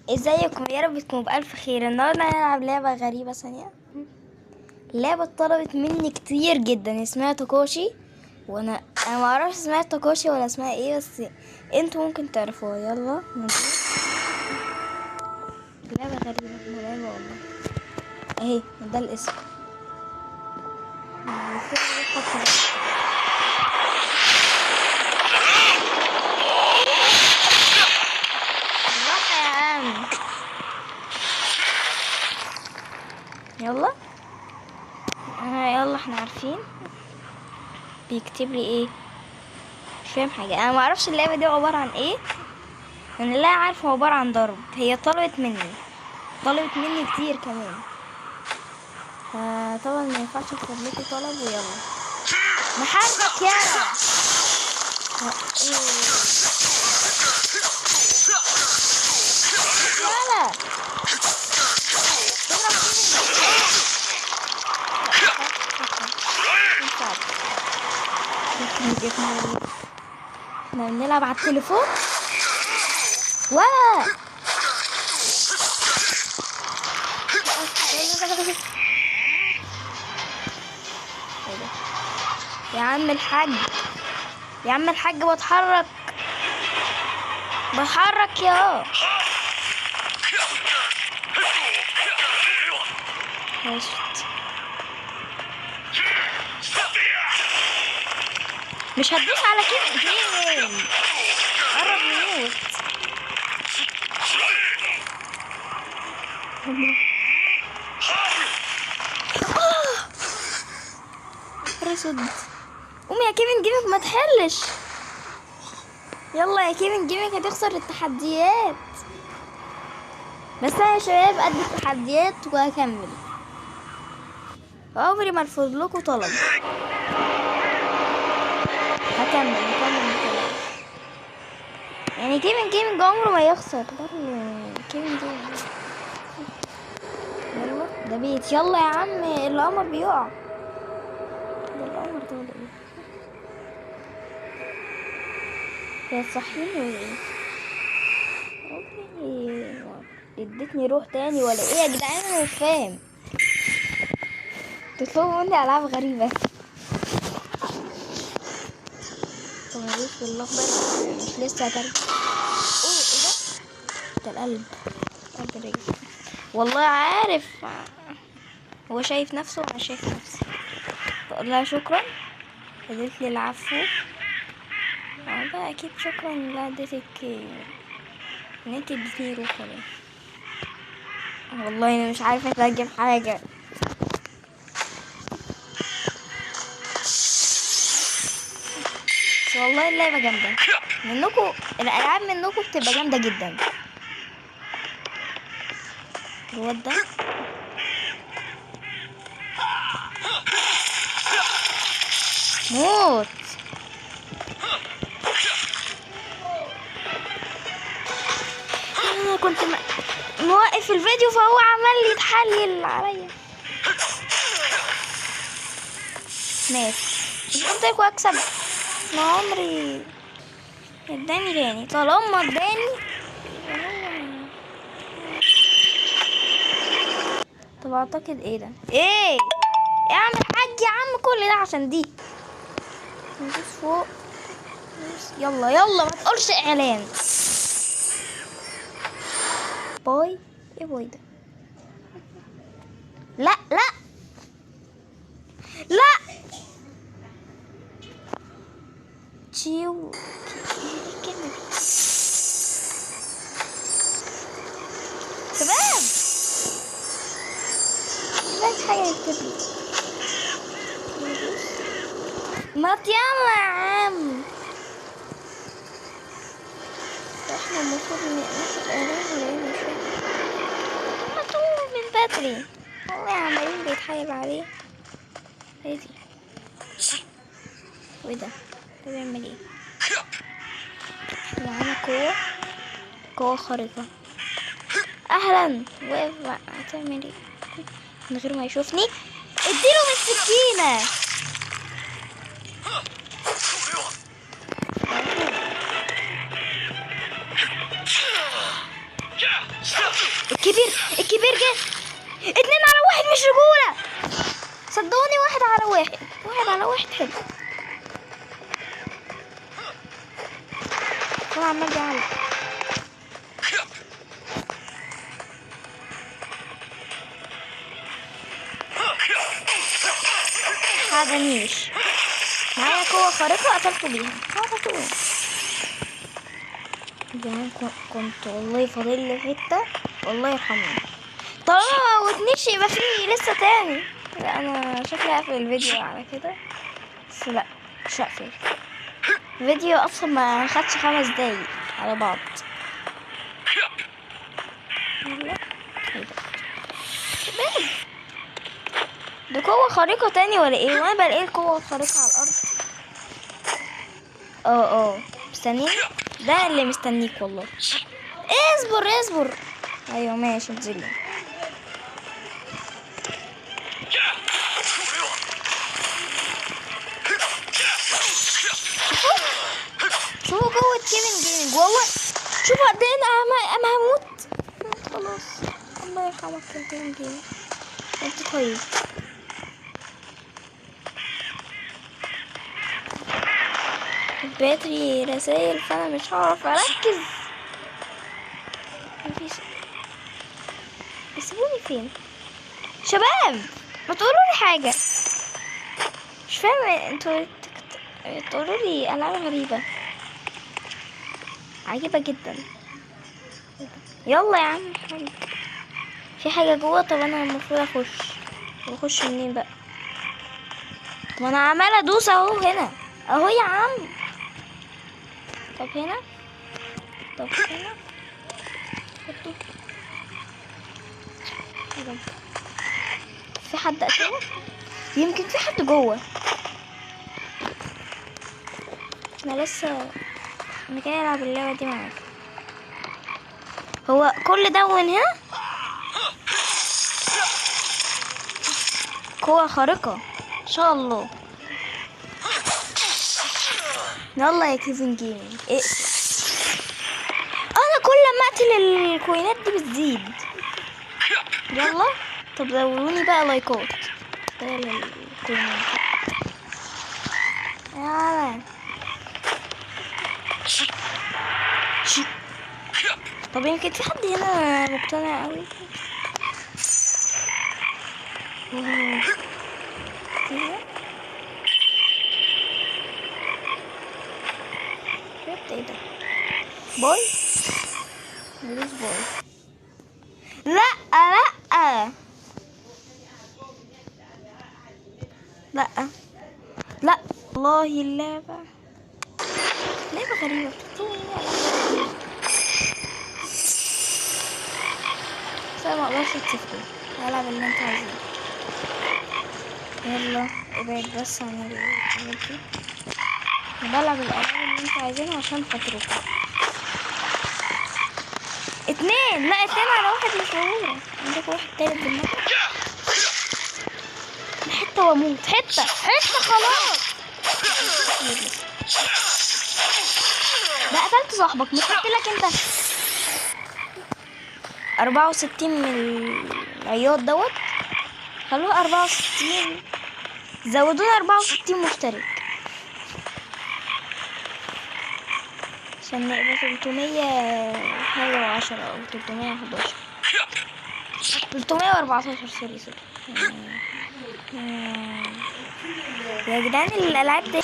ازيكم؟ يا رب تكونوا بألف خير. النهارده هنلعب لعبة غريبة. ثانية، لعبة اتطلبت مني كتير جدا، اسمها تاكوشي. وانا ما اعرفش اسمها تاكوشي ولا اسمها ايه، بس انتوا ممكن تعرفوها. يلا نشوف. لعبة غريبة مرعبة والله. اهي ده الاسم. يلا يلا، احنا عارفين بيكتب لي ايه، مش فاهم حاجة. انا ما اعرفش اللعبة دي عبارة عن ايه، انا لا عارفه عبارة عن ضرب. هي طلبت مني كتير كمان، فطبعا ما ينفعش اطلب لكم طلب. ويلا نحرك يلا. يلا احنا بنلعب على التليفون ولا يا عم الحاج؟ يا عم الحاج بتحرك بتحرك يا مش هتدوس على كده. قرب يموت. رصد. قوم يا كيفن جيمك ما تحلش. يلا يا كيفن جيمك هتخسر التحديات. بس انا يا شباب قد التحديات وهكمل، عمري ما ارفض لكم طلب. هكمل متقلقش. يعني كيفن جيمنج عمره ما يخسر. ده كيفن جيمنج. يلا ده بيت. يلا يا عم القمر بيقع. ده القمر ده ولا ايه؟ يا تصحيني ولا ايه؟ اديتني روح تاني ولا ايه يا جدعان؟ انا مش فاهم. تطلبوا مني العاب غريبة. طب ندوس بالاخضر، مش لسه هترجع. اوه ايه ده؟ ده القلب. القلب رجع. والله عارف هو شايف نفسه وانا شايف نفسي. بقول لها شكرا، اديت لي العفو. ده اكيد شكرا. لا اديتك ان انت اديتني روح ولا ايه؟ والله انا مش عارفه اترجم حاجة. والله اللعبة جامدة منكم، الألعاب منكم بتبقى جامدة جدا. الواد ده موت. أنا كنت موقف الفيديو فهو عمال يتحلل عليا. مات. مش قلت لكم أكسب؟ ما عمري اداني تاني. طالما اداني. طب اعتقد ايه ده؟ ايه يا عم الحاج؟ يا عم كل ده عشان دي. ندوس فوق. يلا يلا ما تقولش اعلان. باي. ايه باي ده؟ لا لا لا. تشيو. ايه الكلمة دي؟ شباب محتاج حاجة يكتب لي. ما يلا يا عم. احنا المفروض ناخد اعلان ولا ايه؟ مش فاهم. ما طول من بدري والله عمالين بيتحايل عليه. ايه دي؟ وايه ده؟ ده بيعمل ايه؟ احنا معانا قوة خارقة. اهلا. واقف هتعمل ايه من غير ما يشوفني؟ اديله بالسكينة. كبير، الكبير جه. 2 على 1 مش رجولة، صدقوني. 1 على 1، 1 على 1 حلو. هو عمال بيعلق. حاجنيش معايا قوة خارقة قتلته بيها على طول. يعني كنت والله فاضل لي حتة، والله يرحمني. طالما ما موتنيش يبقى فيه لسه تاني. لا انا شكلي هقفل الفيديو على كده، بس لا مش هقفل الفيديو اصلا، ما خدش 5 دقايق على بعض. يلا ده قوة خارقة تاني ولا ايه؟ وانا بلاقي القوة الخارقة على الارض. مستنيني، ده اللي مستنيك والله. اصبر اصبر. ايوه ماشي انزلي. شوفوا قوة كيفن جيمنج والله. شوفوا قد ايه انا هموت خلاص. الله يرحمك يا كيفن جيمنج، انت طيب. باتري رسائل فانا مش هعرف اركز. مفيش. سيبوني فين شباب؟ ما تقولوا لي حاجه، مش فاهم انتوا تقولوا لي العاب غريبه عجيبه جدا. يلا يا عم الحاج، في حاجه جوه. طب انا المفروض اخش منين بقى؟ ما انا عماله ادوس اهو هنا اهو يا عم. طب هنا، طب هنا، حطه. في حد قتله؟ يمكن في حد جوه. انا لسه انا جاي العب اللعبه دي معاك. هو كل ده من هنا؟ قوة خارقة ان شاء الله. يلا يا كيفن جيمنج اقتل. انا كل ما اقتل الكوينات دي بتزيد. يلا طب دوروني بقى لايكات. ده الكوينات. يلا طب يمكن في حد هنا مقتنع قوي. ايه ده؟ باي؟ ملوش باي. لا لا لا لا والله اللعبة لعبة غريبة. بس انا مقدرش اتفقوا، هلعب اللي انت عايزاه. يلا ابعد بس عن الحاجات دي. بلعب الالعاب اللي انت عايزينها عشان خاطركم. 2 لا 2 على 1 مش موجودة. عندك واحد تالت بالمرة. حتة واموت، حتة حتة خلاص. ده قتلت صاحبك، مش قلت لك انت 64 من العياط دوت؟ خلوه 64، زودونا 64 مشترك عشان نبقى 300 حاجة وعشرة أو 311 314. sorry sorry يا جدعان الألعاب دي.